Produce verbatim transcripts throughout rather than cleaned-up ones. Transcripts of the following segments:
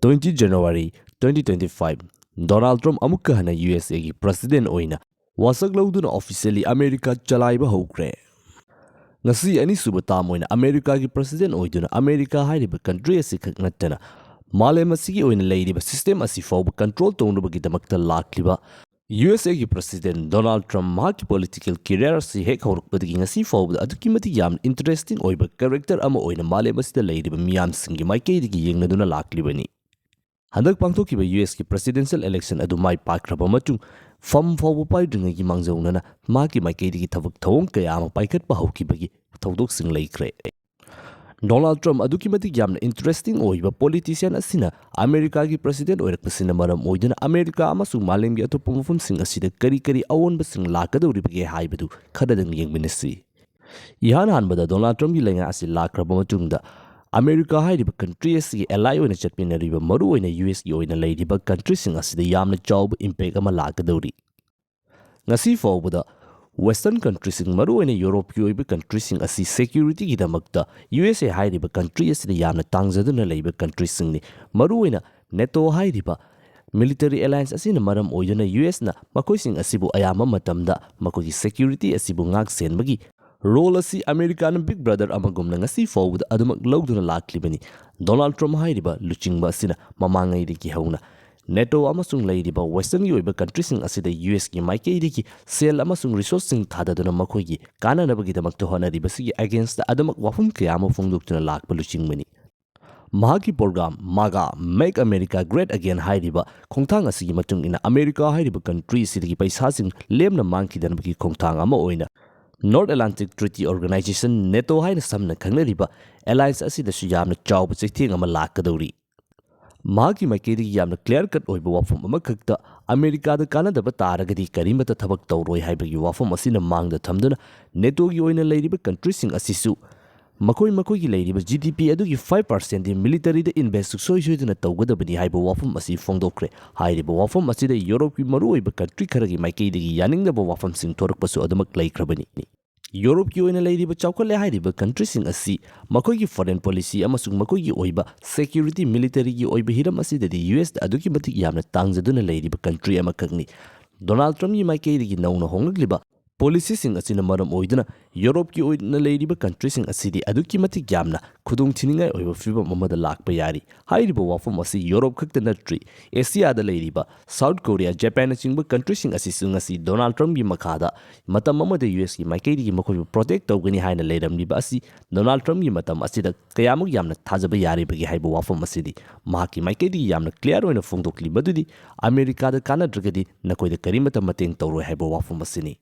Twenty January twenty twenty-five, Donald Trump ꯑꯃꯨꯛꯀ ꯍꯟꯅ U S ꯑꯦꯒꯤ president ꯑꯣꯏꯅ ꯋꯥꯁꯛ ꯂꯧꯗꯨꯅ officially ꯑꯃꯦꯔꯤꯀꯥ ꯆꯂꯥꯏꯕ ꯍꯧꯈ꯭ꯔꯦ꯫ ꯉꯁꯤ ꯑꯅꯤꯁꯨꯕ term ꯑꯣꯏꯅ ꯑꯃꯦꯔꯤꯀꯥꯒꯤ president ꯑꯣꯏꯗꯨꯅ ꯑꯃꯦꯔꯤꯀꯥ ꯍꯥꯏꯔꯤꯕ country ꯑꯁꯤ ꯈꯛ ꯅꯠꯇꯅ ꯃꯥꯂꯦꯝ ꯑꯁꯤꯒꯤ ꯑꯣꯏꯅ ꯂꯩꯔꯤꯕ system ꯑꯁꯤ ꯐꯥꯎꯕ control ꯇꯧꯅꯕꯒꯤꯗꯃꯛꯇ ꯂꯥꯛꯂꯤꯕ ꯌꯨ ꯑꯦꯁ ꯑꯦꯒꯤ president Donald Trump ꯃꯍꯥꯛꯀꯤ political career ꯑꯁꯤ ꯍꯦꯛ ꯍꯧꯔꯛꯄꯗꯒꯤ ꯉꯁꯤ ꯐꯥꯎꯕꯗ ꯑꯗꯨꯛꯀꯤ ꯃꯇꯤꯛ ꯌꯥꯝꯅ interesting ꯑꯣꯏꯕ character ꯑꯃ ꯑꯣꯏꯅ ꯃꯥꯂꯦꯝ ꯑꯁꯤꯗ ꯂꯩꯔꯤꯕ ꯃꯤꯌꯥꯝꯁꯤꯡꯒꯤ ꯃꯥꯏꯀꯩꯗꯒꯤ ꯌꯦꯡꯅꯗꯨꯅ ꯂꯥꯛꯂꯤꯕꯅꯤ꯫ ꯍꯟꯗꯛ ꯄꯥꯡꯊꯣꯛꯈꯤꯕ ꯌꯨ ꯑꯦꯁꯀꯤ presidential election ꯑꯗꯨ ꯃꯥꯏ ꯄꯥꯛꯈ꯭ꯔꯕ ꯃꯇꯨꯡ ꯐꯝ ꯐꯥꯎꯕ ꯄꯥꯏꯗ꯭ꯔꯤꯉꯩꯒꯤ ꯃꯥꯡꯖꯧꯅꯅ ꯃꯍꯥꯛꯀꯤ ꯃꯥꯏꯀꯩꯗꯒꯤ ꯊꯕꯛ ꯊꯧꯑꯣꯡ ꯀꯌꯥ ꯑꯃ ꯄꯥꯏꯈꯠꯄ ꯍꯧꯈꯤꯕꯒꯤ ꯊꯧꯗꯣꯛꯁꯤꯡ ꯂꯩꯈ꯭ꯔꯦ꯫ ꯗꯣꯅꯥꯜꯗ ꯇ꯭ꯔꯝꯞ ꯑꯗꯨꯛꯀꯤ ꯃꯇꯤꯛ ꯌꯥꯝꯅ interesting ꯑꯣꯏꯕ politician ꯑꯁꯤꯅ ꯑꯃꯦꯔꯤꯀꯥꯒꯤ president ꯑꯣꯏꯔꯛꯄꯁꯤꯅ ꯃꯔꯝ ꯑꯣꯏꯗꯨꯅ ꯑꯃꯦꯔꯤꯀꯥ ꯑꯃꯁꯨꯡ ꯃꯥꯂꯦꯝꯒꯤ ꯑꯇꯣꯞꯄ ꯃꯐꯝꯁꯤꯡ ꯑꯁꯤꯗ ꯀꯔꯤ ꯀꯔꯤ ꯑꯑꯣꯟꯕꯁꯤꯡ ꯂꯥꯛꯀꯗꯧꯔꯤꯕꯒꯦ ꯍꯥꯏꯕꯗꯨ ꯈꯔꯗꯪ ꯌꯦꯡꯃꯤꯟꯅꯁꯤ꯫ ꯏꯍꯥꯟ ꯍꯥꯟꯕꯗ ꯗꯣꯅꯥꯜꯗ ꯇ꯭ꯔꯝꯞꯀꯤ ꯂꯩꯉꯥꯛ ꯑꯁꯤ ꯂꯥꯛꯈ꯭ꯔꯕ ꯃꯇꯨꯡꯗ ꯑꯃꯦꯔꯤꯀꯥ ꯍꯥꯏꯔꯤꯕ country ꯑꯁꯤꯒꯤ ally ꯑꯣꯏꯅ ꯆꯠꯃꯤꯟꯅꯔꯤꯕ ꯃꯔꯨꯑꯣꯏꯅ ꯌꯨ ꯑꯦꯁꯀꯤ ꯑꯣꯏꯅ ꯂꯩꯔꯤꯕ countryꯁꯤꯡ ꯑꯁꯤꯗ ꯌꯥꯝꯅ ꯆꯥꯎꯕ impact ꯑꯃ ꯂꯥꯛꯀꯗꯧꯔꯤ꯫ ꯉꯁꯤ ꯐꯥꯎꯕꯗ Western countryꯁꯤꯡ, ꯃꯔꯨꯑꯣꯏꯅ ꯌꯨꯔꯣꯞꯀꯤ ꯑꯣꯏꯕ countryꯁꯤꯡ ꯑꯁꯤ securityꯒꯤꯗꯃꯛꯇ ꯌꯨ ꯑꯦꯁ ꯑꯦ ꯍꯥꯏꯔꯤꯕ country ꯑꯁꯤꯗ ꯌꯥꯝꯅ ꯇꯥꯡꯖꯗꯨꯅ ꯂꯩꯕ countryꯁꯤꯡꯅꯤ꯫ ꯃꯔꯨꯑꯣꯏꯅ ꯅꯦꯇꯣ ꯍꯥꯏꯔꯤꯕ military alliance ꯑꯁꯤꯅ ꯃꯔꯝ ꯑꯣꯏꯗꯨꯅ ꯌꯨ ꯑꯦꯁꯅ ꯃꯈꯣꯏꯁꯤꯡ ꯑꯁꯤꯕꯨ ꯑꯌꯥꯝꯕ ꯃꯇꯝꯗ ꯃꯈꯣꯏꯒꯤ security ꯑꯁꯤꯕꯨ ꯉꯥꯛ ꯁꯦꯟꯕꯒꯤ role ꯑꯁꯤ ꯑꯃꯦꯔꯤꯀꯥꯅ big brother ꯑꯃꯒꯨꯝꯅ ꯉꯁꯤ ꯐꯥꯎꯕꯗ ꯑꯗꯨꯃꯛ ꯂꯧꯗꯨꯅ ꯂꯥꯛꯂꯤꯕꯅꯤ꯫ ꯗꯣꯅꯥꯜꯗ ꯇ꯭ꯔꯝꯞ ꯍꯥꯏꯔꯤꯕ ꯂꯨꯆꯤꯡꯕ ꯑꯁꯤꯅ ꯃꯃꯥꯡꯉꯩꯗꯒꯤ ꯍꯧꯅ ꯅꯦꯇꯣ ꯑꯃꯁꯨꯡ ꯂꯩꯔꯤꯕ Westernꯒꯤ ꯑꯣꯏꯕ countryꯁꯤꯡ ꯑꯁꯤꯗ ꯌꯨ ꯑꯦꯁꯀꯤ ꯃꯥꯏꯀꯩꯗꯒꯤ ꯁꯦꯜ ꯑꯃꯁꯨꯡ resourceꯁꯤꯡ ꯊꯥꯗꯗꯨꯅ ꯃꯈꯣꯏꯒꯤ ꯀꯥꯟꯅꯅꯕꯒꯤꯗꯃꯛꯇ ꯍꯣꯠꯅꯔꯤꯕꯁꯤꯒꯤ againstꯇ ꯑꯗꯨꯃꯛ ꯋꯥꯐꯝ ꯀꯌꯥ ꯑꯃ ꯐꯣꯡꯗꯣꯛꯇꯨꯅ ꯂꯥꯛꯄ ꯂꯨꯆꯤꯡꯕꯅꯤ꯫ ꯃꯍꯥꯛꯀꯤ program MAGA, Make America Great Again ꯍꯥꯏꯔꯤꯕ ꯈꯣꯡꯊꯥꯡ ꯑꯁꯤꯒꯤ ꯃꯇꯨꯡ ꯏꯟꯅ ꯑꯃꯦꯔꯤꯀꯥ ꯍꯥꯏꯔꯤꯕ country ꯑꯁꯤꯗꯒꯤ ꯄꯩꯁꯥꯁꯤꯡ ꯂꯦꯝꯅ ꯃꯥꯡꯈꯤꯗꯅꯕꯒꯤ ꯈꯣꯡꯊꯥꯡ ꯑꯃ ꯑꯣꯏꯅ North Atlantic Treaty Organization, ꯅꯦꯇꯣ ꯍꯥꯏꯅ ꯁꯝꯅ ꯈꯪꯅꯔꯤꯕ alliance ꯑꯁꯤꯗꯁꯨ ꯌꯥꯝꯅ ꯆꯥꯎꯕ ꯆꯩꯊꯦꯡ ꯑꯃ ꯂꯥꯛꯀꯗꯧꯔꯤ꯫ ꯃꯍꯥꯛꯀꯤ ꯃꯥꯏꯀꯩꯗꯒꯤ ꯌꯥꯝꯅ clear cut ꯑꯣꯏꯕ ꯋꯥꯐꯝ ꯑꯃꯈꯛꯇ, ꯑꯃꯦꯔꯤꯀꯥꯗ ꯀꯥꯟꯅꯗꯕ ꯇꯥꯔꯒꯗꯤ ꯀꯔꯤꯃꯠꯇ ꯊꯕꯛ ꯇꯧꯔꯣꯏ ꯍꯥꯏꯕꯒꯤ ꯋꯥꯐꯝ ꯑꯁꯤꯅ ꯃꯥꯡꯗ ꯊꯝꯗꯨꯅ ꯅꯦꯇꯣꯒꯤ ꯑꯣꯏꯅ ꯂꯩꯔꯤꯕ countryꯁꯤꯡ ꯑꯁꯤꯁꯨ ꯃꯈꯣꯏ ꯃꯈꯣꯏꯒꯤ ꯂꯩꯔꯤꯕ G D P ꯑꯗꯨꯒꯤ five percentꯗꯤ militaryꯗ invest ꯁꯨꯡꯁꯣꯏ ꯁꯣꯏꯗꯅ ꯇꯧꯒꯗꯕꯅꯤ ꯍꯥꯏꯕ ꯋꯥꯐꯝ ꯑꯁꯤ ꯐꯣꯡꯗꯣꯛꯈ꯭ꯔꯦ꯫ ꯍꯥꯏꯔꯤꯕ ꯋꯥꯐꯝ ꯑꯁꯤꯗ ꯌꯨꯔꯣꯞꯀꯤ ꯃꯔꯨꯑꯣꯏꯕ country ꯈꯔꯒꯤ ꯃꯥꯏꯀꯩꯗꯒꯤ ꯌꯥꯅꯤꯡꯗꯕ ꯋꯥꯐꯝꯁꯤꯡ ꯊꯣꯔꯛꯄꯁꯨ ꯑꯗꯨꯃꯛ ꯂꯩꯈ꯭ꯔꯕꯅꯤ꯫ ꯌꯨꯔꯣꯞꯀꯤ ꯑꯣꯏꯅ ꯂꯩꯔꯤꯕ ꯆꯥꯎꯈꯠꯂꯦ ꯍꯥꯏꯔꯤꯕ ꯀꯟꯇ꯭ꯔꯤꯁꯤꯡ ꯑꯁꯤ ꯃꯈꯣꯏꯒꯤ ꯐꯣꯔꯦꯟ ꯄꯣꯂꯤꯁꯤ ꯑꯃꯁꯨꯡ ꯃꯈꯣꯏꯒꯤ ꯑꯣꯏꯕ ꯁꯦꯀ꯭ꯌꯨꯔꯤꯇꯤ, ꯃꯤꯂꯤꯇꯔꯤꯒꯤ ꯑꯣꯏꯕ ꯍꯤꯔꯝ ꯑꯁꯤꯗꯗꯤ ꯌꯨ ꯑꯦꯁꯇ ꯑꯗꯨꯛꯀꯤ ꯃꯇꯤꯛ ꯌꯥꯝꯅ ꯇꯥꯡꯖꯗꯨꯅ ꯂꯩꯔꯤꯕ ꯀꯟꯇ꯭ꯔꯤ ꯑꯃꯈꯛꯅꯤ꯫ ꯗꯣꯅꯥꯜꯗ ꯇ꯭ꯔꯝꯞꯀꯤ ꯃꯥꯏꯀꯩꯗꯒꯤ ꯅꯧꯅ ꯍꯣꯡꯂꯛꯂꯤꯕ ꯄꯣꯂꯤꯁꯤꯁꯤꯡ ꯑꯁꯤꯅ ꯃꯔꯝ ꯑꯣꯏꯗꯨꯅ ꯌꯨꯔꯣꯞꯀꯤ ꯑꯣꯏꯅ ꯂꯩꯔꯤꯕ ꯀꯟꯇ꯭ꯔꯤꯁꯤꯡ ꯑꯁꯤꯗꯤ ꯑꯗꯨꯛꯀꯤ ꯃꯇꯤꯛ ꯌꯥꯝꯅ ꯈꯨꯗꯣꯡꯊꯤꯅꯤꯡꯉꯥꯏ ꯑꯣꯏꯕ ꯐꯤꯕꯝ ꯑꯃꯗ ꯂꯥꯛꯄ ꯌꯥꯔꯤ꯫ ꯍꯥꯏꯔꯤꯕ ꯋꯥꯐꯝ ꯑꯁꯤ ꯌꯨꯔꯣꯞ ꯈꯛꯇ ꯅꯠꯇ꯭ꯔꯤ, ꯑꯦꯁꯤꯌꯥꯗ ꯂꯩꯔꯤꯕ ꯁꯥꯎꯠ ꯀꯣꯔꯤꯌꯥ, ꯖꯄꯥꯟꯅꯆꯤꯡꯕ ꯀꯟꯇ꯭ꯔꯤꯁꯤꯡ ꯑꯁꯤꯁꯨ ꯉꯁꯤ ꯗꯣꯅꯥꯜꯗ ꯇ꯭ꯔꯝꯞꯀꯤ ꯃꯈꯥꯗ ꯃꯇꯝ ꯑꯃꯗ ꯌꯨ ꯑꯦꯁꯀꯤ ꯃꯥꯏꯀꯩꯗꯒꯤ ꯃꯈꯣꯏꯕꯨ ꯄ꯭ꯔꯣꯇꯦꯛ ꯇꯧꯒꯅꯤ ꯍꯥꯏꯅ ꯂꯩꯔꯝꯂꯤꯕ ꯑꯁꯤ ꯗꯣꯅꯥꯜꯗ ꯇ꯭ꯔꯝꯞꯀꯤ ꯃꯇꯝ ꯑꯁꯤꯗ ꯀꯌꯥꯃꯨꯛ ꯌꯥꯝꯅ ꯊꯥꯖꯕ ꯌꯥꯔꯤꯕꯒꯦ ꯍꯥꯏꯕ ꯋꯥꯐꯝ ꯑꯁꯤꯗꯤ ꯃꯍꯥꯛꯀꯤ ꯃꯥꯏꯀꯩꯗꯒꯤ ꯌꯥꯝꯅ ꯀ꯭ꯂꯤꯌꯥꯔ ꯑꯣꯏꯅ ꯐꯣꯡꯗꯣꯛꯂꯤ꯫ ꯃꯗꯨꯗꯤ ꯑꯃꯦꯔꯤꯀꯥꯗ ꯀꯥꯟꯅꯗ꯭ꯔꯒꯗꯤ ꯅꯈꯣꯏꯗ ꯀꯔꯤꯃꯠꯇ ꯃꯇꯦꯡ ꯇꯧꯔꯣꯏ ꯍꯥꯏꯕ ꯋꯥꯐꯝ ꯑꯁꯤꯅꯤ꯫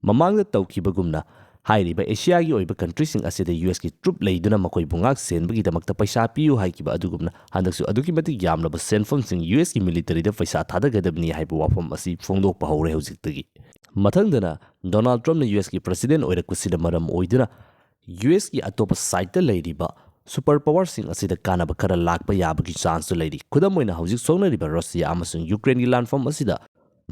ꯃꯃꯥꯡꯗ ꯇꯧꯈꯤꯕꯒꯨꯝꯅ ꯍꯥꯏꯔꯤꯕ ꯑꯦꯁꯤꯌꯥꯒꯤ ꯑꯣꯏꯕ ꯀꯟꯇ꯭ꯔꯤꯁꯤꯡ ꯑꯁꯤꯗ ꯌꯨ ꯑꯦꯁꯀꯤ ꯇ꯭ꯔꯨꯞ ꯂꯩꯗꯨꯅ ꯃꯈꯣꯏꯕꯨ ꯉꯥꯛ ꯁꯦꯟꯕꯒꯤꯗꯃꯛꯇ ꯄꯩꯁꯥ ꯄꯤꯌꯨ ꯍꯥꯏꯈꯤꯕ ꯑꯗꯨꯒꯨꯝꯅ ꯍꯟꯗꯛꯁꯨ ꯑꯗꯨꯛꯀꯤ ꯃꯇꯤꯛ ꯌꯥꯝꯂꯕ ꯁꯦꯟꯐꯝꯁꯤꯡ ꯌꯨ ꯑꯦꯁꯀꯤ ꯃꯤꯂꯤꯇꯔꯤꯗ ꯄꯩꯁꯥ ꯊꯥꯗꯒꯗꯕꯅꯤ ꯍꯥꯏꯕ ꯋꯥꯐꯝ ꯑꯁꯤ ꯐꯣꯡꯗꯣꯛꯄ ꯍꯧꯔꯦ ꯍꯧꯖꯤꯛꯇꯒꯤ꯫ ꯃꯊꯪꯗꯅ ꯗꯣꯅꯥꯜꯗ ꯇ꯭ꯔꯝꯞꯅ ꯌꯨ ꯑꯦꯁꯀꯤ ꯄ꯭ꯔꯁꯤꯗꯦꯟ ꯑꯣꯏꯔꯛꯄꯁꯤꯅ ꯃꯔꯝ ꯑꯣꯏꯗꯨꯅ ꯌꯨ ꯑꯦꯁꯀꯤ ꯑꯇꯣꯞꯄ ꯁꯥꯏꯠꯇ ꯂꯩꯔꯤꯕ ꯁꯨꯄꯔ ꯄꯥꯋꯔꯁꯤꯡ ꯑꯁꯤꯗ ꯀꯥꯟꯅꯕ ꯈꯔ ꯂꯥꯛꯄ ꯌꯥꯕꯒꯤ ꯆꯥꯟꯁꯁꯨ ꯂꯩꯔꯤ꯫ ꯈꯨꯗꯝ ꯑꯣꯏꯅ ꯍꯧꯖꯤꯛ ꯁꯣꯛꯅꯔꯤꯕ ꯔꯁꯤꯌꯥ ꯑꯃꯁꯨꯡ ꯌꯨꯀ꯭ꯔꯦꯟꯒꯤ ꯂꯥꯟꯐꯝ ꯑꯁꯤꯗ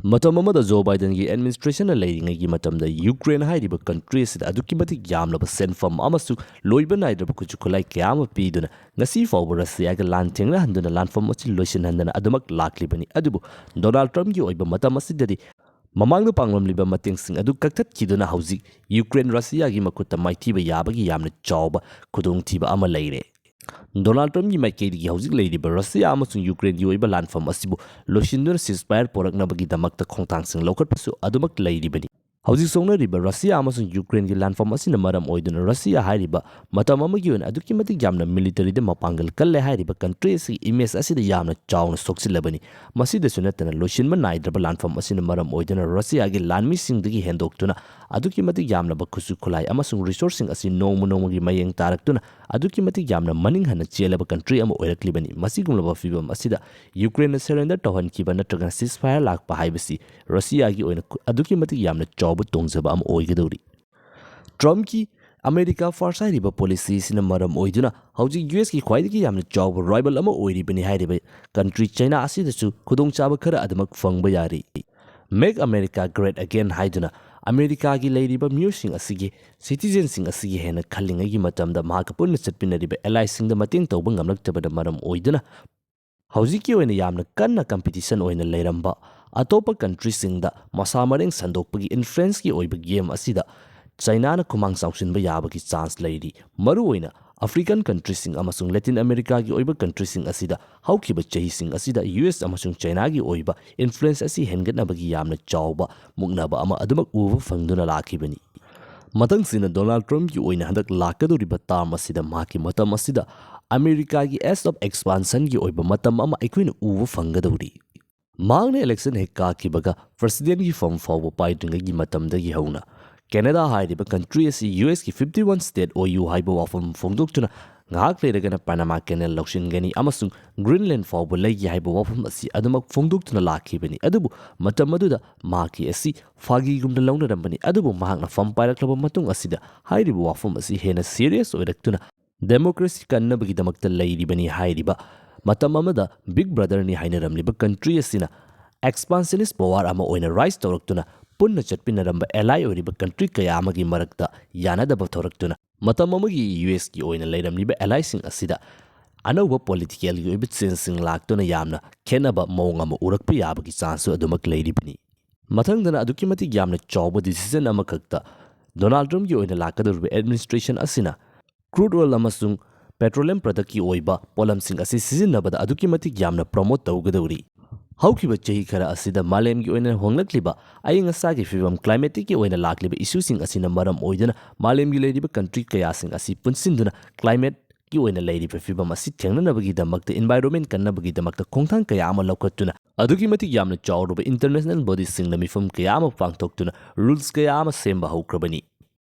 ꯃꯇꯝ ꯑꯃꯗ ꯖꯣ ꯕꯥꯏꯗꯟꯒꯤ ꯑꯦꯗꯃꯤꯅꯤꯁꯇ꯭ꯔꯦꯁꯟꯅ ꯂꯩꯔꯤꯉꯩꯒꯤ ꯃꯇꯝꯗ ꯌꯨꯀ꯭ꯔꯦꯟ ꯍꯥꯏꯔꯤꯕ ꯀꯟꯇ꯭ꯔꯤ ꯑꯁꯤꯗ ꯑꯗꯨꯛꯀꯤ ꯃꯇꯤꯛ ꯌꯥꯝꯂꯕ ꯁꯦꯟꯐꯝ ꯑꯃꯁꯨꯡ ꯂꯣꯏꯕ ꯅꯥꯏꯗ꯭ꯔꯕ ꯈꯨꯠꯁꯨ ꯈꯨꯠꯂꯥꯏ ꯀꯌꯥ ꯑꯃ ꯄꯤꯗꯨꯅ ꯉꯁꯤ ꯐꯥꯎꯕ ꯔꯁꯤꯌꯥꯒ ꯂꯥꯟ ꯊꯦꯡꯅꯍꯟꯗꯨꯅ ꯂꯥꯟꯐꯝ ꯑꯁꯤ ꯂꯣꯏꯁꯤꯟꯍꯟꯗꯅ ꯑꯗꯨꯃꯛ ꯂꯥꯛꯂꯤꯕꯅꯤ꯫ ꯑꯗꯨꯕꯨ ꯗꯣꯅꯥꯜꯗ ꯇ꯭ꯔꯝꯞꯀꯤ ꯑꯣꯏꯕ ꯃꯇꯝ ꯑꯁꯤꯗꯗꯤ ꯃꯃꯥꯡꯗ ꯄꯥꯡꯂꯝꯂꯤꯕ ꯃꯇꯦꯡꯁꯤꯡ ꯑꯗꯨ ꯀꯛꯊꯠꯈꯤꯗꯨꯅ ꯍꯧꯖꯤꯛ ꯌꯨꯀ꯭ꯔꯦꯟ ꯔꯁꯤꯌꯥꯒꯤ ꯃꯈꯨꯠꯇ ꯃꯥꯏꯊꯤꯕ ꯌꯥꯕꯒꯤ ꯌꯥꯝꯅ ꯆꯥꯎꯕ ꯈꯨꯗꯣꯡꯊꯤꯕ ꯑꯃ ꯂꯩꯔꯦ꯫ ꯗꯣꯅꯥꯜꯗ ꯇ꯭ꯔꯝꯞꯀꯤ ꯃꯥꯏꯀꯩꯗꯒꯤ ꯍꯧꯖꯤꯛ ꯂꯩꯔꯤꯕ ꯔꯁꯤꯌꯥ ꯑꯃꯁꯨꯡ ꯌꯨꯀ꯭ꯔꯦꯟꯒꯤ ꯑꯣꯏꯕ ꯂꯥꯟꯐꯝ ꯑꯁꯤꯕꯨ ꯂꯣꯏꯁꯤꯟꯗꯨꯅ ceasefire ꯄꯨꯔꯛꯅꯕꯒꯤꯗꯃꯛꯇ ꯈꯣꯡꯊꯥꯡꯁꯤꯡ ꯂꯧꯈꯠꯄꯁꯨ ꯑꯗꯨꯃꯛ ꯂꯩꯔꯤꯕꯅꯤ꯫ ꯍꯧꯖꯤꯛ ꯁꯣꯛꯅꯔꯤꯕ ꯔꯁꯤꯌꯥ ꯑꯃꯁꯨꯡ ꯌꯨꯀ꯭ꯔꯦꯟꯒꯤ ꯂꯥꯟꯐꯝ ꯑꯁꯤꯅ ꯃꯔꯝ ꯑꯣꯏꯗꯨꯅ ꯔꯁꯤꯌꯥ ꯍꯥꯏꯔꯤꯕ ꯃꯇꯝ ꯑꯃꯒꯤ ꯑꯣꯏꯅ ꯑꯗꯨꯛꯀꯤ ꯃꯇꯤꯛ ꯌꯥꯝꯅ ꯃꯤꯂꯤꯇꯔꯤꯗ ꯃꯄꯥꯡꯒꯜ ꯀꯜꯂꯦ ꯍꯥꯏꯔꯤꯕ ꯀꯟꯇ꯭ꯔꯤ ꯑꯁꯤꯒꯤ ꯏꯃꯦꯖ ꯑꯁꯤꯗ ꯌꯥꯝꯅ ꯆꯥꯎꯅ ꯁꯣꯛꯆꯤꯜꯂꯕꯅꯤ꯫ ꯃꯁꯤꯗꯁꯨ ꯅꯠꯇꯅ ꯂꯣꯏꯁꯤꯟꯕ ꯅꯥꯏꯗ꯭ꯔꯕ ꯂꯥꯟꯐꯝ ꯑꯁꯤꯅ ꯃꯔꯝ ꯑꯣꯏꯗꯨꯅ ꯔꯁꯤꯌꯥꯒꯤ ꯂꯥꯟꯃꯤꯁꯤꯡꯗꯒꯤ ꯍꯦꯟꯗꯣꯛꯇꯨꯅ ꯑꯗꯨꯛꯀꯤ ꯃꯇꯤꯛ ꯌꯥꯝꯂꯕ ꯈꯨꯠꯁꯨ ꯈꯨꯠꯂꯥꯏ ꯑꯃꯁꯨꯡ ꯔꯤꯁꯣꯔꯁꯁꯤꯡ ꯑꯁꯤ ꯅꯣꯡꯃ ꯅꯣꯡꯃꯒꯤ ꯃꯌꯦꯡ ꯇꯥꯔꯛꯇꯨꯅ ꯑꯗꯨꯛꯀꯤ ꯃꯇꯤꯛ ꯌꯥꯝꯅ ꯃꯅꯤꯡ ꯍꯟꯅ ꯆꯦꯜꯂꯕ ꯀꯟꯇ꯭ꯔꯤ ꯑꯃ ꯑꯣꯏꯔꯛꯂꯤꯕꯅꯤ꯫ ꯃꯁꯤꯒꯨꯝꯂꯕ ꯐꯤꯕꯝ ꯑꯁꯤꯗ ꯌꯨꯀ꯭ꯔꯦꯟꯅ ꯁꯔꯦꯟꯗꯔ ꯇꯧꯍꯟꯈꯤꯕ ꯅꯠꯇ꯭ꯔꯒꯅ ceasefire ꯂꯥꯛꯄ ꯍꯥꯏꯕꯁꯤ ꯔꯁꯤꯌꯥꯒꯤ ꯑꯣꯏꯅ ꯈꯨ-, ꯑꯗꯨꯛꯀꯤ ꯃꯇꯤꯛ ꯌꯥꯝꯅ ꯆꯥꯎꯕ ꯇꯣꯡꯖꯕ ꯑꯃ ꯑꯣꯏꯒꯗꯧꯔꯤ꯫ ꯇ꯭ꯔꯝꯞꯀꯤ ꯑꯃꯦꯔꯤꯀꯥ ꯐꯥꯔꯁ ꯍꯥꯏꯔꯤꯕ ꯄꯣꯂꯤꯁꯤ ꯑꯁꯤꯅ ꯃꯔꯝ ꯑꯣꯏꯗꯨꯅ ꯍꯧꯖꯤꯛ ꯌꯨ ꯑꯦꯁꯀꯤ ꯈ꯭ꯋꯥꯏꯗꯒꯤ ꯌꯥꯝꯅ ꯆꯥꯎꯕ ꯔꯥꯏꯕꯜ ꯑꯃ ꯑꯣꯏꯔꯤꯕꯅꯤ ꯍꯥꯏꯔꯤꯕ ꯀꯟꯇ꯭ꯔꯤ ꯆꯥꯏꯅꯥ ꯑꯁꯤꯗꯁꯨ ꯈꯨꯗꯣꯡꯆꯥꯕ ꯈꯔ ꯑꯗꯨꯃꯛ ꯐꯪꯕ ꯌꯥꯔꯤ꯫ Make America Great Again ꯍꯥꯏꯗꯨꯅ ꯑꯃꯦꯔꯤꯀꯥꯒꯤ ꯂꯩꯔꯤꯕ ꯃꯤꯑꯣꯏꯁꯤꯡ ꯑꯁꯤꯒꯤ, citizenꯁꯤꯡ ꯑꯁꯤꯒꯤ ꯍꯦꯟꯅ ꯈꯜꯂꯤꯉꯩꯒꯤ ꯃꯇꯝꯗ ꯃꯍꯥꯛꯀ ꯄꯨꯟꯅ ꯆꯠꯃꯤꯟꯅꯔꯤꯕ allyꯁꯤꯡꯗ ꯃꯇꯦꯡ ꯇꯧꯕ ꯉꯝꯂꯛꯇꯕꯅ ꯃꯔꯝ ꯑꯣꯏꯗꯨꯅ ꯍꯧꯖꯤꯛꯀꯤ ꯑꯣꯏꯅ ꯌꯥꯝꯅ ꯀꯟꯅ competition ꯑꯣꯏꯅ ꯂꯩꯔꯝꯕ ꯑꯇꯣꯞꯄ countryꯁꯤꯡꯗ ꯃꯁꯥ ꯃꯔꯦꯡ ꯁꯟꯗꯣꯛꯄꯒꯤ influenceꯀꯤ ꯑꯣꯏꯕ game ꯑꯁꯤꯗ ꯆꯥꯏꯅꯥꯅ ꯈꯨꯃꯥꯡ ꯆꯥꯎꯁꯤꯟꯕ ꯌꯥꯕꯒꯤ chance ꯂꯩꯔꯤ꯫ ꯃꯔꯨꯑꯣꯏꯅ African countryꯁꯤꯡ ꯑꯃꯁꯨꯡ Latin Americaꯒꯤ ꯑꯣꯏꯕ countryꯁꯤꯡ ꯑꯁꯤꯗ ꯍꯧꯈꯤꯕ ꯆꯍꯤꯁꯤꯡ ꯑꯁꯤꯗ US ꯑꯃꯁꯨꯡ ꯆꯥꯏꯅꯥꯒꯤ ꯑꯣꯏꯕ influence ꯑꯁꯤ ꯍꯦꯟꯒꯠꯅꯕꯒꯤ ꯌꯥꯝꯅ ꯆꯥꯎꯕ ꯃꯨꯛꯅꯕ ꯑꯃ ꯑꯗꯨꯃꯛ ꯎꯕ ꯐꯪꯗꯨꯅ ꯂꯥꯛꯈꯤꯕꯅꯤ꯫ ꯃꯊꯪꯁꯤꯅ Donald Trumpꯀꯤ ꯑꯣꯏꯅ ꯍꯟꯗꯛ ꯂꯥꯛꯀꯗꯧꯔꯤꯕ term ꯑꯁꯤꯗ ꯃꯍꯥꯛꯀꯤ ꯃꯇꯝ ꯑꯁꯤꯗ ꯑꯃꯦꯔꯤꯀꯥꯒꯤ age of expansionꯒꯤ ꯑꯣꯏꯕ ꯃꯇꯝ ꯑꯃ ꯑꯩꯈꯣꯏꯅ ꯎꯕ ꯐꯪꯒꯗꯧꯔꯤ꯫ ꯃꯍꯥꯛꯅ election ꯍꯦꯛ ꯀꯥꯈꯤꯕꯒ presidentꯀꯤ ꯐꯝ ꯐꯥꯎꯕ ꯄꯥꯏꯗ꯭ꯔꯤꯉꯩꯒꯤ ꯃꯇꯝꯗꯒꯤ ꯍꯧꯅ Canada ꯍꯥꯏꯔꯤꯕ country ꯑꯁꯤ USꯀꯤ fifty one state ꯑꯣꯏꯌꯨ ꯍꯥꯏꯕ ꯋꯥꯐꯝ ꯐꯣꯡꯗꯣꯛꯇꯨꯅ ꯉꯥꯏꯍꯥꯛ ꯂꯩꯔꯒꯅ Panama Canal ꯂꯧꯁꯤꯟꯒꯅꯤ ꯑꯃꯁꯨꯡ Greenland ꯐꯥꯎꯕ ꯂꯩꯒꯦ ꯍꯥꯏꯕ ꯋꯥꯐꯝ ꯑꯁꯤ ꯑꯗꯨꯃꯛ ꯐꯣꯡꯗꯣꯛꯇꯨꯅ ꯂꯥꯛꯈꯤꯕꯅꯤ꯫ ꯑꯗꯨꯕꯨ ꯃꯇꯝ ꯑꯗꯨꯗ ꯃꯍꯥꯛꯀꯤ ꯑꯁꯤ ꯐꯥꯒꯤꯒꯨꯝꯅ ꯂꯧꯅꯔꯝꯕꯅꯤ꯫ ꯑꯗꯨꯕꯨ ꯃꯍꯥꯛꯅ ꯐꯝ ꯄꯥꯏꯔꯛꯂꯕ ꯃꯇꯨꯡ ꯑꯁꯤꯗ ꯍꯥꯏꯔꯤꯕ ꯋꯥꯐꯝ ꯑꯁꯤ ꯍꯦꯟꯅ serious ꯑꯣꯏꯔꯛꯇꯨꯅ democracy ꯀꯟꯅꯕꯒꯤꯗꯃꯛꯇ ꯂꯩꯔꯤꯕꯅꯤ ꯍꯥꯏꯔꯤꯕ, ꯃꯇꯝ ꯑꯃꯗ Big Brotherꯅꯤ ꯍꯥꯏꯅꯔꯝꯂꯤꯕ country ꯑꯁꯤꯅ expansionist power ꯑꯃ ꯑꯣꯏꯅ rise ꯇꯧꯔꯛꯇꯨꯅ ꯄꯨꯟꯅ ꯆꯠꯃꯤꯟꯅꯔꯝꯕ ally ꯑꯣꯏꯔꯤꯕ country ꯀꯌꯥ ꯑꯃꯒꯤ ꯃꯔꯛꯇ ꯌꯥꯅꯗꯕ ꯊꯣꯔꯛꯇꯨꯅ ꯃꯇꯝ ꯑꯃꯒꯤ USꯀꯤ ꯑꯣꯏꯅ ꯂꯩꯔꯝꯂꯤꯕ allyꯁꯤꯡ ꯑꯁꯤꯗ ꯑꯅꯧꯕ politicalꯒꯤ ꯑꯣꯏꯕ changeꯁꯤꯡ ꯂꯥꯛꯇꯨꯅ ꯌꯥꯝꯅ ꯈꯦꯠꯅꯕ ꯃꯑꯣꯡ ꯑꯃ ꯎꯔꯛꯄ ꯌꯥꯕꯒꯤ chanceꯁꯨ ꯑꯗꯨꯃꯛ ꯂꯩꯔꯤꯕꯅꯤ꯫ ꯃꯊꯪꯗꯅ ꯑꯗꯨꯛꯀꯤ ꯃꯇꯤꯛ ꯌꯥꯝꯅ ꯆꯥꯎꯕ decision ꯑꯃꯈꯛꯇ Donald Trumpꯀꯤ ꯑꯣꯏꯅ ꯂꯥꯛꯀꯗꯧꯔꯤꯕ administration ꯑꯁꯤꯅ crude oil ꯑꯃꯁꯨꯡ petroleum productꯀꯤ ꯑꯣꯏꯕ ꯄꯣꯠꯂꯝꯁꯤꯡ ꯑꯁꯤ ꯁꯤꯖꯤꯟꯅꯕꯗ ꯑꯗꯨꯛꯀꯤ ꯃꯇꯤꯛ ꯌꯥꯝꯅ promote ꯇꯧꯒꯗꯧꯔꯤ꯫ ꯍꯧꯈꯤꯕ ꯆꯍꯤ ꯈꯔ ꯑꯁꯤꯗ ꯃꯥꯂꯦꯝꯒꯤ ꯑꯣꯏꯅ ꯍꯣꯡꯂꯛꯂꯤꯕ ꯑꯏꯪ ꯑꯁꯥꯒꯤ ꯐꯤꯕꯝ, climaticꯀꯤ ꯑꯣꯏꯅ ꯂꯥꯛꯂꯤꯕ issueꯁꯤꯡ ꯑꯁꯤꯅ ꯃꯔꯝ ꯑꯣꯏꯗꯨꯅ ꯃꯥꯂꯦꯝꯒꯤ ꯂꯩꯔꯤꯕ country ꯀꯌꯥꯁꯤꯡ ꯑꯁꯤ ꯄꯨꯟꯁꯤꯟꯗꯨꯅ climateꯀꯤ ꯑꯣꯏꯅ ꯂꯩꯔꯤꯕ ꯐꯤꯕꯝ ꯑꯁꯤ ꯊꯦꯡꯅꯅꯕꯒꯤꯗꯃꯛꯇ, environment ꯀꯟꯅꯕꯒꯤꯗꯃꯛꯇ ꯈꯣꯡꯊꯥꯡ ꯀꯌꯥ ꯑꯃ ꯂꯧꯈꯠꯇꯨꯅ ꯑꯗꯨꯛꯀꯤ ꯃꯇꯤꯛ ꯌꯥꯝꯅ ꯆꯥꯎꯔꯕ international bodyꯁꯤꯡꯅ ꯃꯤꯐꯝ ꯀꯌꯥ ꯑꯃ ꯄꯥꯡꯊꯣꯛꯇꯨꯅ rules ꯀꯌꯥ ꯑꯃ ꯁꯦꯝꯕ ꯍꯧꯈ꯭ꯔꯕꯅꯤ꯫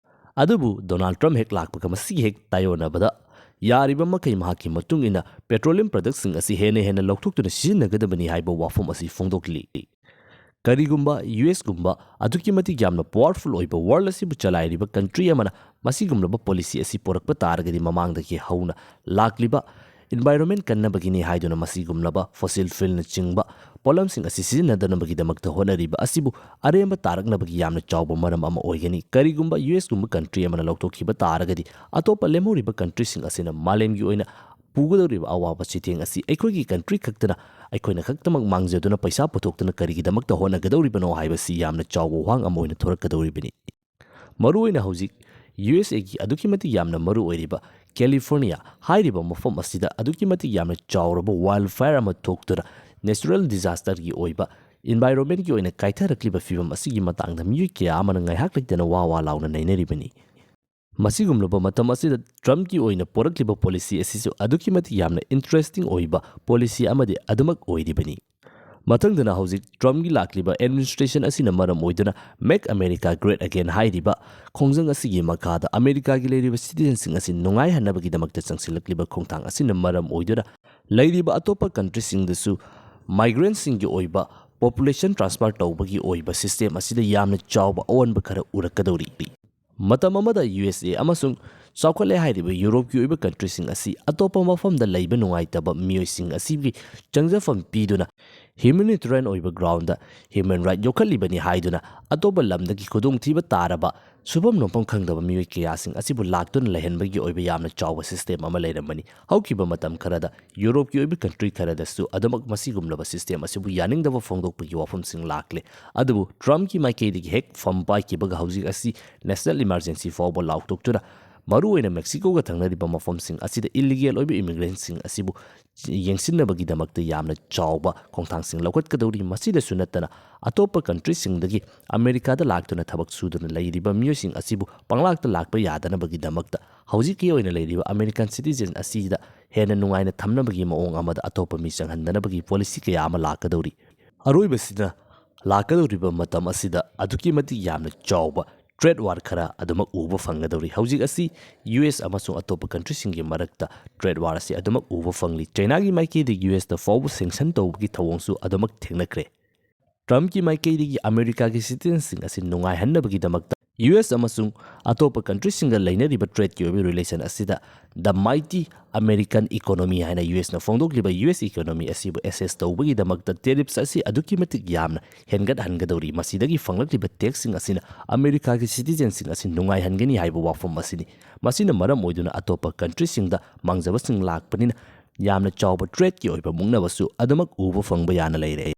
ꯑꯗꯨꯕꯨ Donald Trump ꯍꯦꯛ ꯂꯥꯛꯄꯒ ꯃꯁꯤꯒꯤ ꯍꯦꯛ ꯇꯥꯏꯑꯣꯟꯅꯕꯗ ꯌꯥꯔꯤꯕ ꯃꯈꯩ ꯃꯍꯥꯛꯀꯤ ꯃꯇꯨꯡ ꯏꯟꯅ petroleum productꯁꯤꯡ ꯑꯁꯤ ꯍꯦꯟꯅ ꯍꯦꯟꯅ ꯂꯧꯊꯣꯛꯇꯨꯅ ꯁꯤꯖꯤꯟꯅꯒꯗꯕꯅꯤ ꯍꯥꯏꯕ ꯋꯥꯐꯝ ꯑꯁꯤ ꯐꯣꯡꯗꯣꯛꯂꯤ꯫ ꯀꯔꯤꯒꯨꯝꯕ USꯒꯨꯝꯕ ꯑꯗꯨꯛꯀꯤ ꯃꯇꯤꯛ ꯌꯥꯝꯅ powerful ꯑꯣꯏꯕ world ꯑꯁꯤꯕꯨ ꯆꯂꯥꯏꯔꯤꯕ country ꯑꯃꯅ ꯃꯁꯤꯒꯨꯝꯂꯕ policy ꯑꯁꯤ ꯄꯨꯔꯛꯄ ꯇꯥꯔꯒꯗꯤ ꯃꯃꯥꯡꯗꯒꯤ ꯍꯧꯅ ꯂꯥꯛꯂꯤꯕ environment ꯀꯟꯅꯕꯒꯤꯅꯤ ꯍꯥꯏꯗꯨꯅ ꯃꯁꯤꯒꯨꯝꯂꯕ fossil fuelꯅꯆꯤꯡꯕ ꯄꯣꯠꯂꯝꯁꯤꯡ ꯑꯁꯤ ꯁꯤꯖꯤꯟꯅꯗꯅꯕꯒꯤꯗꯃꯛꯇ ꯍꯣꯠꯅꯔꯤꯕ ꯑꯁꯤꯕꯨ ꯑꯔꯦꯝꯕ ꯇꯥꯔꯛꯅꯕꯒꯤ ꯌꯥꯝꯅ ꯆꯥꯎꯕ ꯃꯔꯝ ꯑꯃ ꯑꯣꯏꯒꯅꯤ꯫ ꯀꯔꯤꯒꯨꯝꯕ ꯌꯨ ꯑꯦꯁ ꯀꯨꯝꯕ country ꯑꯃꯅ ꯂꯧꯊꯣꯛꯈꯤꯕ ꯇꯥꯔꯒꯗꯤ, ꯑꯇꯣꯞꯄ ꯂꯦꯝꯍꯧꯔꯤꯕ countryꯁꯤꯡ ꯑꯁꯤꯅ ꯃꯥꯂꯦꯝꯒꯤ ꯑꯣꯏꯅ ꯄꯨꯒꯗꯧꯔꯤꯕ ꯑꯋꯥꯕ ꯆꯩꯊꯦꯡ ꯑꯁꯤ ꯑꯩꯈꯣꯏꯒꯤ country ꯈꯛꯇꯅ, ꯑꯩꯈꯣꯏꯅ ꯈꯛꯇꯃꯛ ꯃꯥꯡꯖꯗꯨꯅ ꯄꯩꯁꯥ ꯄꯨꯊꯣꯛꯇꯨꯅ ꯀꯔꯤꯒꯤꯗꯃꯛꯇ ꯍꯣꯠꯅꯒꯗꯧꯔꯤꯕꯅꯣ ꯍꯥꯏꯕꯁꯤ ꯌꯥꯝꯅ ꯆꯥꯎꯕ ꯋꯥꯍꯪ ꯑꯃ ꯑꯣꯏꯅ ꯊꯣꯔꯛꯀꯗꯧꯔꯤꯕꯅꯤ꯫ ꯃꯔꯨꯑꯣꯏꯅ ꯍꯧꯖꯤꯛ ꯌꯨ ꯑꯦꯁ ꯑꯦꯒꯤ ꯑꯗꯨꯛꯀꯤ ꯃꯇꯤꯛ ꯌꯥꯝꯅ ꯃꯔꯨ ꯑꯣꯏꯔꯤꯕ ꯀꯦꯂꯤꯐꯣꯔꯅꯤꯌꯥ ꯍꯥꯏꯔꯤꯕ ꯃꯐꯝ ꯑꯁꯤꯗ ꯑꯗꯨꯛꯀꯤ ꯃꯇꯤꯛ ꯌꯥꯝꯅ ꯆꯥꯎꯔꯕ wildfire ꯑꯃ ꯊꯣꯛꯇꯨꯅ natural disasterꯒꯤ ꯑꯣꯏꯕ environmentꯀꯤ ꯑꯣꯏꯅ ꯀꯥꯏꯊꯔꯛꯂꯤꯕ ꯐꯤꯕꯝ ꯑꯁꯤꯒꯤ ꯃꯇꯥꯡꯗ ꯃꯤꯑꯣꯏ ꯀꯌꯥ ꯑꯃꯅ ꯉꯥꯏꯍꯥꯛ ꯂꯩꯇꯅ ꯋꯥ ꯋꯥ ꯂꯥꯎꯅ ꯅꯩꯅꯔꯤꯕꯅꯤ꯫ ꯃꯁꯤꯒꯨꯝꯂꯕ ꯃꯇꯝ ꯑꯁꯤꯗ ꯇ꯭ꯔꯝꯞꯀꯤ ꯑꯣꯏꯅ ꯄꯣꯔꯛꯂꯤꯕ policy ꯑꯁꯤꯁꯨ ꯑꯗꯨꯛꯀꯤ ꯃꯇꯤꯛ ꯌꯥꯝꯅ interesting ꯑꯣꯏꯕ policy ꯑꯃꯗꯤ ꯑꯗꯨꯃꯛ ꯑꯣꯏꯔꯤꯕꯅꯤ꯫ ꯃꯊꯪꯗꯅ ꯍꯧꯖꯤꯛ ꯇ꯭ꯔꯝꯞꯀꯤ ꯂꯥꯛꯂꯤꯕ administration ꯑꯁꯤꯅ ꯃꯔꯝ ꯑꯣꯏꯗꯨꯅ Make America Great Again ꯍꯥꯏꯔꯤꯕ ꯈꯣꯡꯖꯪ ꯑꯁꯤꯒꯤ ꯃꯈꯥꯗ ꯑꯃꯦꯔꯤꯀꯥꯒꯤ ꯂꯩꯔꯤꯕ citizenꯁꯤꯡ ꯑꯁꯤ ꯅꯨꯡꯉꯥꯏꯍꯟꯅꯕꯒꯤꯗꯃꯛꯇ ꯆꯪꯁꯤꯜꯂꯛꯂꯤꯕ ꯈꯣꯡꯊꯥꯡ ꯑꯁꯤꯅ ꯃꯔꯝ ꯑꯣꯏꯗꯨꯅ ꯂꯩꯔꯤꯕ ꯑꯇꯣꯞꯄ countryꯁꯤꯡꯗꯁꯨ migrantꯁꯤꯡꯒꯤ ꯑꯣꯏꯕ population transfer ꯇꯧꯕꯒꯤ ꯑꯣꯏꯕ system ꯑꯁꯤꯗ ꯌꯥꯝꯅ ꯆꯥꯎꯕ ꯑꯑꯣꯟꯕ ꯈꯔ ꯎꯔꯛꯀꯗꯧꯔꯤ꯫ ꯃꯇꯝ ꯑꯃꯗ ꯌꯨ ꯑꯦꯁ ꯑꯦ ꯑꯃꯁꯨꯡ ꯆꯥꯎꯈꯠꯂꯦ ꯍꯥꯏꯔꯤꯕ ꯌꯨꯔꯣꯞꯀꯤ ꯑꯣꯏꯕ countryꯁꯤꯡ ꯑꯁꯤ ꯑꯇꯣꯞꯄ ꯃꯐꯝꯗ ꯂꯩꯕ ꯅꯨꯡꯉꯥꯏꯇꯕ ꯃꯤꯑꯣꯏꯁꯤꯡ ꯑꯁꯤꯒꯤ ꯆꯪꯖꯐꯝ ꯄꯤꯗꯨꯅ humanitarian ꯑꯣꯏꯕ groundꯗ human right ꯌꯣꯛꯈꯠꯂꯤꯕꯅꯤ ꯍꯥꯏꯗꯨꯅ ꯑꯇꯣꯞꯄ ꯂꯝꯗꯒꯤ ꯈꯨꯗꯣꯡꯊꯤꯕ ꯇꯥꯔꯕ ꯁꯨꯐꯝ ꯅꯣꯝꯐꯝ ꯈꯪꯗꯕ ꯃꯤꯑꯣꯏ ꯀꯌꯥꯁꯤꯡ ꯑꯁꯤꯕꯨ ꯂꯥꯛꯇꯨꯅ ꯂꯩꯍꯟꯕꯒꯤ ꯑꯣꯏꯕ ꯌꯥꯝꯅ ꯆꯥꯎꯕ system ꯑꯃ ꯂꯩꯔꯝꯕꯅꯤ꯫ ꯍꯧꯈꯤꯕ ꯃꯇꯝ ꯈꯔꯗ ꯌꯨꯔꯣꯞꯀꯤ ꯑꯣꯏꯕ country ꯈꯔꯗꯁꯨ ꯑꯗꯨꯃꯛ ꯃꯁꯤꯒꯨꯝꯂꯕ system ꯑꯁꯤꯕꯨ ꯌꯥꯅꯤꯡꯗꯕ ꯐꯣꯡꯗꯣꯛꯄꯒꯤ ꯋꯥꯐꯝꯁꯤꯡ ꯂꯥꯛꯂꯦ꯫ ꯑꯗꯨꯕꯨ ꯇ꯭ꯔꯝꯞꯀꯤ ꯃꯥꯏꯀꯩꯗꯒꯤ ꯍꯦꯛ ꯐꯝ ꯄꯥꯏꯈꯤꯕꯒ ꯍꯧꯖꯤꯛ ꯑꯁꯤ national emergency ꯐꯥꯎꯕ ꯂꯥꯎꯊꯣꯛꯇꯨꯅ ꯃꯔꯨꯑꯣꯏꯅ ꯃꯦꯛꯁꯤꯀꯣꯒ ꯊꯪꯅꯔꯤꯕ ꯃꯐꯝꯁꯤꯡ ꯑꯁꯤꯗ illegal ꯑꯣꯏꯕ immigrantꯁꯤꯡ ꯑꯁꯤꯕꯨ ꯌꯦꯡꯁꯤꯟꯅꯕꯒꯤꯗꯃꯛꯇ ꯌꯥꯝꯅ ꯆꯥꯎꯕ ꯈꯣꯡꯊꯥꯡꯁꯤꯡ ꯂꯧꯈꯠꯀꯗꯧꯔꯤ꯫ ꯃꯁꯤꯗꯁꯨ ꯅꯠꯇꯅ ꯑꯇꯣꯞꯄ countryꯁꯤꯡꯗꯒꯤ ꯑꯃꯦꯔꯤꯀꯥꯗ ꯂꯥꯛꯇꯨꯅ ꯊꯕꯛ ꯁꯨꯗꯨꯅ ꯂꯩꯔꯤꯕ ꯃꯤꯑꯣꯏꯁꯤꯡ ꯑꯁꯤꯕꯨ ꯄꯪꯂꯥꯛꯇ ꯂꯥꯛꯄ ꯌꯥꯗꯅꯕꯒꯤꯗꯃꯛꯇ ꯍꯧꯖꯤꯛꯀꯤ ꯑꯣꯏꯅ ꯂꯩꯔꯤꯕ American citizen ꯑꯁꯤꯗ ꯍꯦꯟꯅ ꯅꯨꯡꯉꯥꯏꯅ ꯊꯝꯅꯕꯒꯤ ꯃꯑꯣꯡ ꯑꯃꯗ ꯑꯇꯣꯞꯄ ꯃꯤ ꯆꯪꯍꯟꯗꯅꯕꯒꯤ policy ꯀꯌꯥ ꯑꯃ ꯂꯥꯛꯀꯗꯧꯔꯤ꯫ ꯑꯔꯣꯏꯕꯁꯤꯅ ꯂꯥꯛꯀꯗꯧꯔꯤꯕ ꯃꯇꯝ ꯑꯁꯤꯗ ꯑꯗꯨꯛꯀꯤ ꯃꯇꯤꯛ ꯌꯥꯝꯅ ꯆꯥꯎꯕ trade war ꯈꯔ ꯑꯗꯨꯃꯛ ꯎꯕ ꯐꯪꯒꯗꯧꯔꯤ꯫ ꯍꯧꯖꯤꯛ ꯑꯁꯤ ꯌꯨ ꯑꯦꯁ ꯑꯃꯁꯨꯡ ꯑꯇꯣꯞꯄ countryꯁꯤꯡꯒꯤ ꯃꯔꯛꯇ trade war ꯑꯁꯤ ꯑꯗꯨꯃꯛ ꯎꯕ ꯐꯪꯂꯤ꯫ ꯆꯩꯅꯥꯒꯤ ꯃꯥꯏꯀꯩꯗꯒꯤ ꯌꯨ ꯑꯦꯁꯇ ꯐꯥꯎꯕ sanction ꯇꯧꯕꯒꯤ ꯊꯧꯑꯣꯡꯁꯨ ꯑꯗꯨꯃꯛ ꯊꯦꯡꯅꯈ꯭ꯔꯦ꯫ ꯇ꯭ꯔꯝꯞꯀꯤ ꯃꯥꯏꯀꯩꯗꯒꯤ ꯑꯃꯦꯔꯤꯀꯥꯒꯤ citizenꯁꯤꯡ ꯑꯁꯤ ꯅꯨꯡꯉꯥꯏꯍꯟꯅꯕꯒꯤꯗꯃꯛꯇ ꯌꯨ ꯑꯦꯁ ꯑꯃꯁꯨꯡ ꯑꯇꯣꯞꯄ ꯀꯟꯇ꯭ꯔꯤꯁꯤꯡꯒ ꯂꯩꯅꯔꯤꯕ ꯇ꯭ꯔꯦꯗꯀꯤ ꯑꯣꯏꯕ ꯔꯤꯂꯦꯁꯟ ꯑꯁꯤꯗ The Mighty American Economy ꯍꯥꯏꯅ ꯌꯨ ꯑꯦꯁꯅ ꯐꯣꯡꯗꯣꯛꯂꯤꯕ ꯌꯨ ꯑꯦꯁ ꯏꯀꯣꯅꯣꯃꯤ ꯑꯁꯤꯕꯨ ꯑꯦꯁꯦꯁ ꯇꯧꯕꯒꯤꯗꯃꯛꯇ ꯇꯦꯔꯤꯞꯁ ꯑꯁꯤ ꯑꯗꯨꯛꯀꯤ ꯃꯇꯤꯛ ꯌꯥꯝꯅ ꯍꯦꯟꯒꯠꯍꯟꯒꯗꯧꯔꯤ꯫ ꯃꯁꯤꯗꯒꯤ ꯐꯪꯂꯛꯂꯤꯕ ꯇꯦꯛꯁꯁꯤꯡ ꯑꯁꯤꯅ ꯑꯃꯦꯔꯤꯀꯥꯒꯤ ꯁꯤꯇꯤꯖꯦꯟꯁꯤꯡ ꯑꯁꯤ ꯅꯨꯡꯉꯥꯏꯍꯟꯒꯅꯤ ꯍꯥꯏꯕ ꯋꯥꯐꯝ ꯑꯁꯤꯅꯤ꯫ ꯃꯁꯤꯅ ꯃꯔꯝ ꯑꯣꯏꯗꯨꯅ ꯑꯇꯣꯞꯄ ꯀꯟꯇ꯭ꯔꯤꯁꯤꯡꯗ ꯃꯥꯡꯖꯕꯁꯤꯡ ꯂꯥꯛꯄꯅꯤꯅ ꯌꯥꯝꯅ ꯆꯥꯎꯕ ꯇ꯭ꯔꯦꯗꯀꯤ ꯑꯣꯏꯕ ꯃꯨꯛꯅꯕꯁꯨ ꯑꯗꯨꯃꯛ ꯎꯕ ꯐꯪꯕ ꯌꯥꯅ ꯂꯩꯔꯦ꯫